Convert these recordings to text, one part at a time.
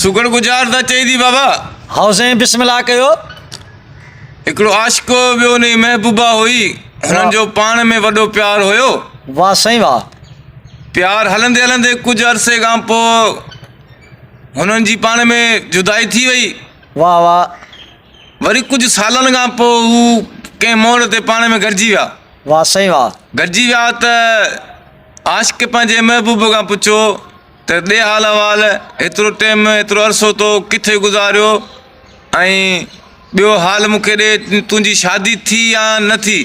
سگهڙ گجار ته چئي ٿي بابا. هائو سائين بسم الله ڪيو. هڪڙو عاشق هو ٻيو ان جي محبوبا هئي هنن جو پاڻ ۾ وڏو پيار هيو. واه سائين واه. پيار هلندي هلندي ڪجهه عرصي کان پوء هنن جي پاڻ ۾ جدائي ٿي وئي. واه واه. وري ڪجهه سالن کان پوء هو ڪنهن موڙ تي پاڻ ۾ گڏجي ويا. واه سائين واه. گڏجي ويا ته عاشق پنهنجي محبوب کان پڇيو ته ڏي حال احوال، هيترو ٽيم، هيترو عرصو تو ڪٿي گذاريو ۽ ٻيو حال مون کي ڏي تنهنجي شادي ٿي يا نه ٿي؟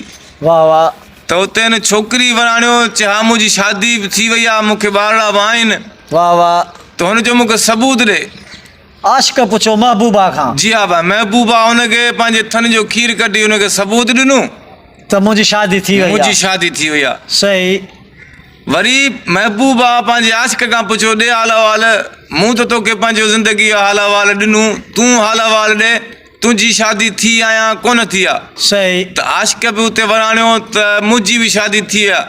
واه واه. ته اتي هن ڇوڪري وراڻيو چي ها منهنجي شادي به ٿي وئي آهي مون کي ٻارڙا به آهن. واه واه. ته هن چيو مون کي ثبوت ڏي. عاشق پڇيو محبوبا کان. جي ها ڀاء. محبوبا هن کي پنهنجي ٿن جو کير ڪڍي هن کي ثبوت ڏنو. ته منهنجي شادي ٿي وئي آ. منهنجي شادي ٿي وئي آ. صحيح. وري محبوبا پنهنجي عاشق کان پڇيو ڏي حال احوال، مون ته توکي پنهنجو زندگي جو حال احوال ڏنو، تون حال احوال ڏي، تنهنجي شادي ٿي آ يا ڪونه ٿي آ؟ صحيح. ته عاشق به اتي وراڻيو ته منهنجي به شادي ٿي آ.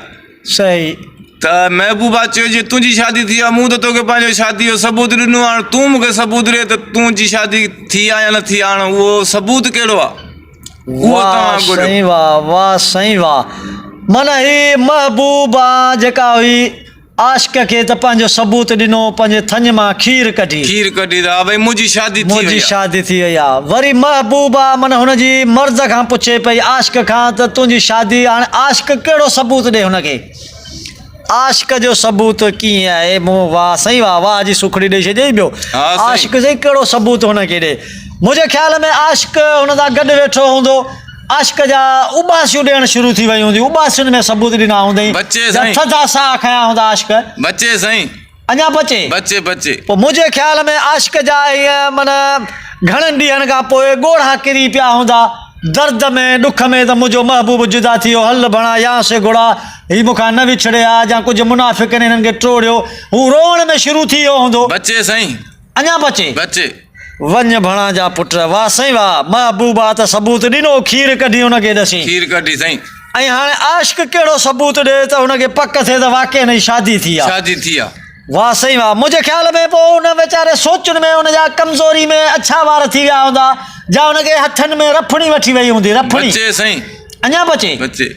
صحيح. ته محبوبا چيو جي تنهنجي شادي ٿي آ مون ته توکي پنهنجو شادي جو ثبوت ڏنو هاڻ تون مون کي ثبوت ڏي ته تنهنجي شادي ٿي آ يا نه ٿي آ هاڻ اهو ثبوت ڪهڙو آ اهو واه توهان ڳوليو. سائين واه واه سائين واه معنيٰ هي محبوبا جيڪا هئي عاشق کي ته پنهنجو ثبوت ڏنو پنهنجي ٿڃ مان کير ڪڍي. کير ڪڍي ته ها ڀئي منهنجي شادي ٿي وئي منهنجي آ. شادي ٿي وئي آ. وري محبوبا معنيٰ هن جي مرد کان پڇي پئي عاشق کان ته تنهنجي شادي هاڻي عاشق ڪهڙو ثبوت ڏي هن کي. عاشق جو ثبوت ڪيئن آهي مون واه سائين واه واه جي سوکڙي ڏئي ڇڏيئي ٻيو ها سائين. عاشق سائين ڪهڙو ثبوت هن کي ڏي. منهنجي خيال ۾ عاشق هن سان گڏ ويٺو هوندو. عاشق جا اٻاسيون ڏيڻ شروع ٿي ويون هونديون، اٻاسين ۾ ثبوت ڏنا هوندئين، بچي جا سائين. ٿڌا ساهه کنيا هوندا عاشق. بچي سائين. اڃا بچي. بچي بچي. پوء منهنجي خيال ۾ عاشق جا ائين من گهڻن ڏينهن کان پوء ڳوڙها ڪري پيا هوندا، درد ۾ ڏک ۾ ته منهنجو محبوب جدا ٿي ويو، هل ڀڻا يا سگهڙا، هي مون کان نه وڇڙي ها، جا ڪجهه منافقن هنن کي ٽوڙيو، هو روئڻ ۾ شروع ٿي ويو هوندو. بچي سائين. اڃا بچي. بچي. وڃ ڀڻا جا پٽ. واه سائين واه. محبوبا ته ثبوت ڏنو کير ڪڍي ان کي ڏسين. کير ڪڍي سائين. ۽ هاڻي عاشق ڪهڙو ثبوت ڏي ته هن کي پڪ ٿئي ته واقعي هن جي شادي ٿي آ. شادي ٿي آ. واه سائين واه. منهنجي خيال ۾ پوء ان ويچاري سوچن ۾ ان جا ڪمزوري ۾ اڇا وار ٿي ويا هوندا جا هن کي هٿن ۾ رڦڻي وٺي وئي هوندي رڦڻي. بچي سائين. اڃا بچي. بچي.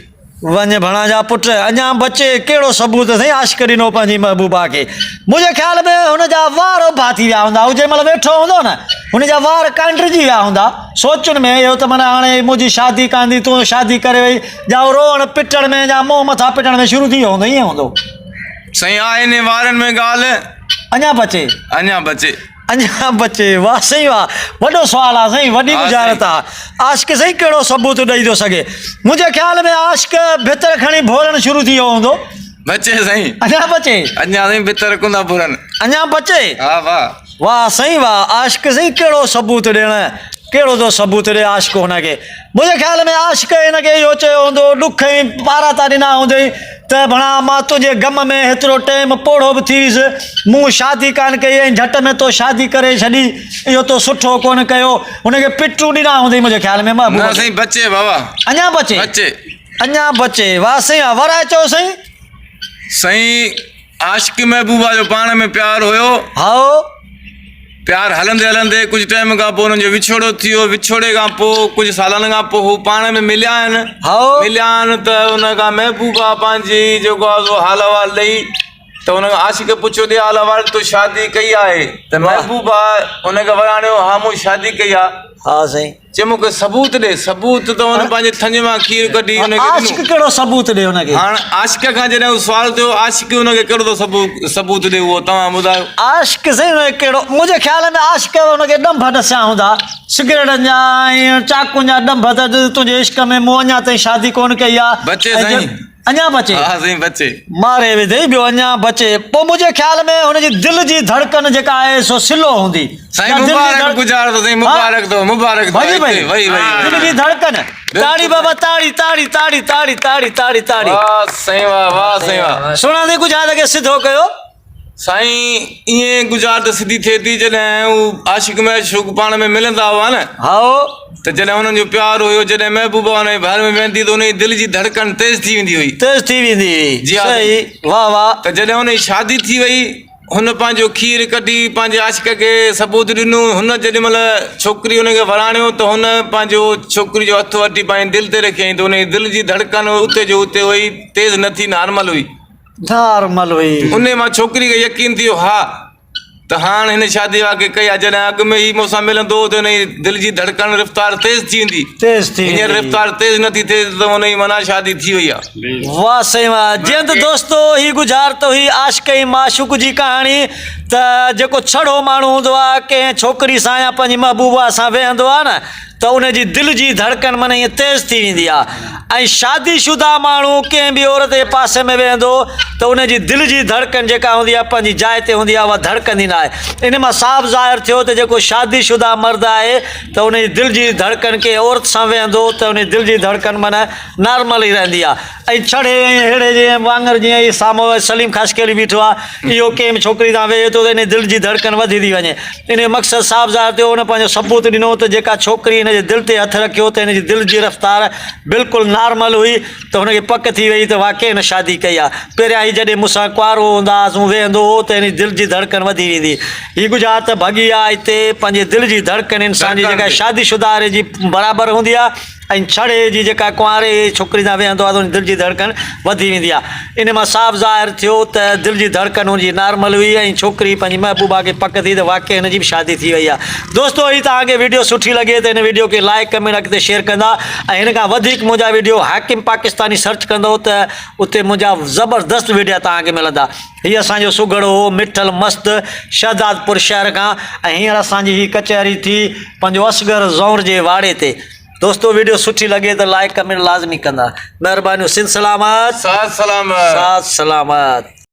وڃ ڀڻا جا پٽ، اڃا بچي، ڪهڙو ثبوت سائين عاشق ڏنو پنهنجي محبوبا کي. منهنجي خيال ۾ هن جا وار اڀا ٿي ويا هوندا. هو جنهن مهل ويٺو هوندو نه، هن جا وار ڪانڊرجي ويا هوندا. سوچن ۾ اهو ته معنيٰ هاڻي منهنجي شادي ڪانه ٿي، تون شادي ڪري وئي. جا هو روئڻ پٽڻ ۾ يا منهن مٿا پٽڻ ۾ شروع ٿي ويو هوندو، ائين هوندو. سائين آهي انهي وارن ۾ ڳالهه. اڃا بچي. اڃا بچي. اڃا بچي. واه سائين واه وڏو سوال آ سائين وڏي ڳجهارت آ عاشق سائين ڪهڙو ثبوت ڏئي ٿو سگهي منهنجي خيال ۾ عاشق ڀتر کڻي ڀورڻ شروع ٿي ويو هوندو. بچي سائين. اڃا بچي. اڃا سائين ڀتر ڪوندا ڀورن. اڃا بچي. ها واه. واه سائين واه عاشق سائين ڪهڙو ثبوت ڏيڻ ڪهڙو ٿو ثبوت ڏي عاشق هن کي منهنجي خيال ۾ عاشق هن کي اهو چيو هوندو ڏک ۽ پاراتا ڏنا هوندئين ته ڀڻا مان تنهنجي غم ۾ هيترو ٽيم پوڙهو به ٿي ويس، مون شادي ڪانه ڪئي ۽ جهٽ ۾ تو شادي ڪري ڇڏي، اهو تو سٺو ڪونه ڪيو. هن کي پٽون ڏنا هوندئين منهنجي خيال ۾ محبوب نه کي. سائين بچي بابا. اڃا بچي. بچي. اڃا بچي. واه سائين واه. ورائي چئو سائين. سائين عاشق محبوبا جو پاڻ ۾ پيار هيو. هائو. پيار هلندي هلندي ڪجهه ٽائيم کان پوء انهن جو وڇوڙو ٿي ويو وڇوڙي کان پوء ڪجهه سالن کان پوء هو پاڻ ۾ مليا آهن مليا آهن ته ان کان محبوبا پنهنجي جيڪو آهي سو حال احوال ڏئي ته ان کان عاشق پڇيو ڏي حال احوال تو شادي ڪئي آهي ته محبوبا ان کي وراڻيو ها مون شادي ڪئي آهي ها سائين چي مون کي ثبوت ڏي، ثبوت ته هن پنهنجي ٿڃ مان کير ڪڍي هن کي ڏنو. عاشق ڪهڙو ثبوت ڏي هن کي؟ هاڻ عاشق کان جڏهن اهو سوال ٿيو، عاشق هن کي ڪهڙو ٿو ثبوت ڏي اهو توهان ٻڌايو. عاشق سائين هن کي ڪهڙو، منهنجي خيال ۾ عاشق هن کي ڏنڀ ڏسيا هوندا، سگريٽن جا ۽ چاقون جا ڏنڀ ته تنهنجي عشق ۾ مون اڃا تائين شادي ڪونه ڪئي آ. بچي سائين. اڃا بچي. ها سائين بچي. ماري وڌئي ٻيو اڃا بچي. پوء منهنجي خيال ۾ هن جي دل جي ڌڙڪن جيڪا آهي سو سلو هوندي. سائين مبارڪ گذار تو سائين مبارڪ تو مبارڪ تو وڄي پئي وئي وئي دل جي ڌڙڪن تاڙي بابا تاڙي تاڙي تاڙي تاڙي تاڙي تاڙي تاڙي. واه سائين واه واه سائين واه. سهڻا سائين ڪجهه حال کي سڌو ڪيو. سائين ائين گذار ته سڌي ٿئي ٿي جڏهن هو عاشق معشوق پاڻ ۾ ملندا هئا نه. هائو. ته جڏهن انهن جو پيار هيو جڏهن محبوبا ان جي ڀر ۾ ويندي ته ان جي دل جي ڌڙڪن تيز ٿي ويندي هئي. تيز ٿي ويندي هئي. جي ها صحيح واه واه. ته جڏهن ان جي شادي ٿي وئي. هن پنهنجو کير ڪڍي پنهنجي عاشق کي ثبوت ڏنو. هن جيڏي مهل ڇوڪري هن کي وراڻيو ته هن پنهنجو ڇوڪري جو هٿ وٺي پنهنجي دل تي رکيائين ته هن جي دل جي ڌڙڪن اتي جو اتي هئي، تيز نه ٿي، نارمل هئي. نارمل هئي. انهي مان ڇوڪري کي يقين ٿي ويو ها ته هاڻ هن شادي واقعي ڪئي آهي، جڏهن اڳ ۾ هي مون سان ملندو هو ته هن جي دل جي ڌڙڪن رفتار تيز ٿي ويندي، تيز ٿي هينئر ويندي. رفتار تيز نه ٿي ٿئي ته هن جي معنيٰ شادي ٿي وئي آهي. واه سائين واه جيئن ته دوستو هي ڳجهار ته هئي عاشق ۽ معشوق جي ڪهاڻي ته جيڪو ڇڙهو ماڻهو هوندو آهي ڪنهن ڇوڪري سان يا پنهنجي محبوبه سان ويهندو آهي نه ته ان جي دل جي ڌڙڪن من ائين تيز ٿي ويندي آهي ۽ شادي شده ماڻهو ڪنهن به عورت جي پاسي ۾ ويهندو ته ان جي دل جي ڌڙڪن جيڪا هوندي آهي پنهنجي جاء تي هوندي آهي اها ڌڙڪندي نه آهي ان مان صاف ظاهر ٿيو ته جيڪو شادي شده مرد آهي ته ان جي دل جي ڌڙڪن ڪنهن عورت سان ويهندو ته ان جي دل جي ڌڙڪن من نارمل ئي رهندي آ ۽ ڇڙي ۽ ههڙي جي وانگر جيئن هي سامهون سليم خاصخيلي بيٺو آ اهو ڪنهن به ڇوڪري سان ويهي ٿو ته ان جي دل جي ڌڙڪن وڌي ٿي وڃي ان جو مقصد صاف ظاهر ٿيو هن پنهنجو ثبوت ڏنو ته جيڪا ڇوڪري هن جي دل تي هٿ رکيو ته هن جي دل جي رفتار بلڪل نارمل هئي ته هن کي پڪ ٿي وئي ته واقعي هن شادي ڪئي آ پهريان هي جڏهن مون سان ڪنوارو هوندا هئاسون ويهندو هو ته هن جي دل جي ڌڙڪن وڌي ويندي هي ڳجهارت ڀڳي آ هتي پنهنجي دل جي ڌڙڪن انسان جي جيڪا شادي شده واري جي برابر هوندي آ ۽ ڇڙي جي جيڪا ڪنواري ڇوڪري سان ويهندو آهي ته ان جي دل جي ڌڙڪن وڌي ويندي آهي. ان مان صاف ظاهر ٿيو ته دل جي ڌڙڪن هن جي نارمل هئي ۽ ڇوڪري پنهنجي محبوبا کي پڪ ٿي ته واقعي هن جي به شادي ٿي وئي آهي. دوستو هي توهان کي وڊيو سٺي لڳي ته هن وڊيو کي لائيڪ ڪمينٽ اڳتي شيئر ڪندا ۽ هن کان وڌيڪ منهنجا وڊيو حاڪم پاڪستاني سرچ ڪندو ته اتي منهنجا زبردست وڊيا توهان کي ملندا. هي اسان جو سگهڙ هو مٺل مست شهدادپور شهر کان ۽ هينئر اسان جي هي ڪچهري ٿي پنهنجو اصغر زئور جي واڙي تي. دوستو ويڊيو سٺي لڳي ته لائيڪ ڪمينٽ لازمي ڪندا مهربانيون سنڌ سلامت ساٿ سلامت. ساٿ سلامت.